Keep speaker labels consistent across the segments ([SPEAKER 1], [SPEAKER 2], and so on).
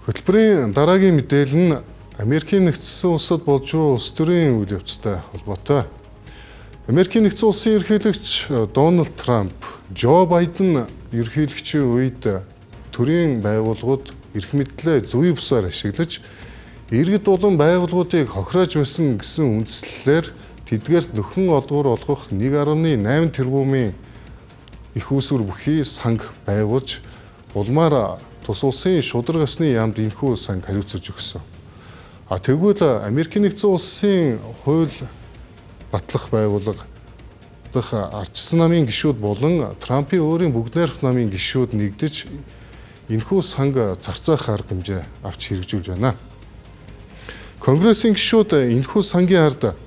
[SPEAKER 1] Хөтөлбөрийн дараагийн мэдээлэл нь Америкийн нэгдсэн улсад болж буй улс төрийн үйл явцтай холбоотой. Америкийн нэгдсэн улсын ерөнхийлөгч Дональд Трамп, Жо Байден ерөнхийлөгчийн үед төрийн байгууллагууд эрх мэдлээ зүйн бусаар ашиглаж иргэд болон байгууллагуудыг хохироож байсан гэсэн үндслэлээр тэдгээрт нөхөн олгоор олгох 1.8 тэрбумын их үүсвэр бүхий санг байгуулж улмаар тус улсын шударга ёсны яамд энэхүү санг хариуцаж өгсөн. А тэгвэл Америкийн нэгдсэн улсын хууль батлах байгууллага дахь ардчилсан намын гишүүд болон Трампын өөрийн бүгд найрамдах намын гишүүд нэгдэж энэхүү санг зарцаах арга хэмжээ авч хэрэгжүүлж байна. Конгрессийн гишүүд энэхүү сангийн ард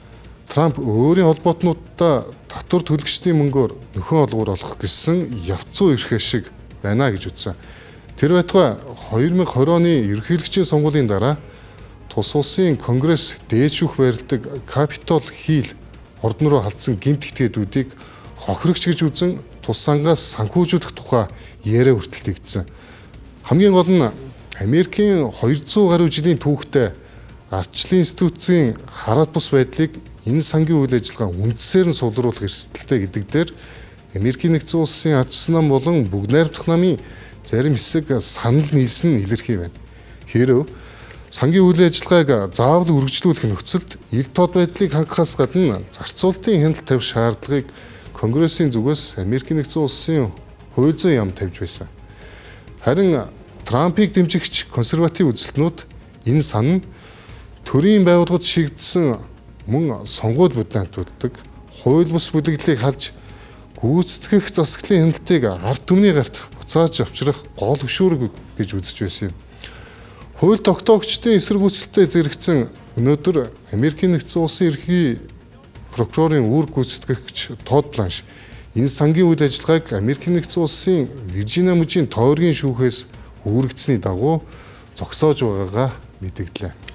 [SPEAKER 1] Трамп өөрийн холбоотнуудаа татвар төлөгчдийн мөнгөөр нөхөн олгоор олох гэсэн явц зүй эрх ашиг байна гэж үзсэн. Тэр байтугай 2020 оны ерөнхийлөгчийн сонгуулийн дараа тус улсын Конгресс дээд шүүх байрладаг Капитол Хилл ордон руу халдсан гэмт этгээдүүдийг хохирогч гэж үзэн тус сангаас санхүүжүүлэх тухай яриа хүртэл тэгдсэн. Хамгийн гол нь Америкийн 200 гаруй жилийн түүхтэй ардчлалын институцийн хараат бус байдлыг энэ сангийн үйл ажиллагаа үндсээр нь сулруулах эрсдэлтэй гэдэг дээр Америкийн нэгдсэн улсын ардчилсан нам болон бүгд найрамдах намын зарим хэсэг санал нийлсэн нь илэрхий байна. Хэрэв сангийн үйл ажиллагааг заавал үргэлжлүүлэх нөхцөлд ил тод байдлыг хангахаас гадна зарцуулалтын хяналт тавих шаардлагыг Конгрессийн зүгээс Америкийн нэгдсэн улсын хууль зүйн яам тавьж байсан. Харин Трампыг дэмжигч консерватив үзэлтнүүд энэ сан нь төрийн байгууллагад шигдсэн мөн сонгуул бүлээнтүүддэг хууль бус бүлэглэлийг халж гүйцэтгэх засаглалын хяналтыг ард түмний гарт буцааж авчрах гол хөшүүрэг гэж үзэж байсан юм. Хууль тогтоогчдын эсэргүүцэлтэй зэрэгцэн өнөөдөр Америкийн нэгдсэн улсын ерхий прокурорын үүрэг гүйцэтгэгч Тод Бланш энэ сангийн үйл ажиллагааг Америкийн нэгдсэн улсын Виржиниа мужийн тойргийн шүүхээс үүрэгдсэний дагуу зогсоож байгаагаа мэдэгдлээ.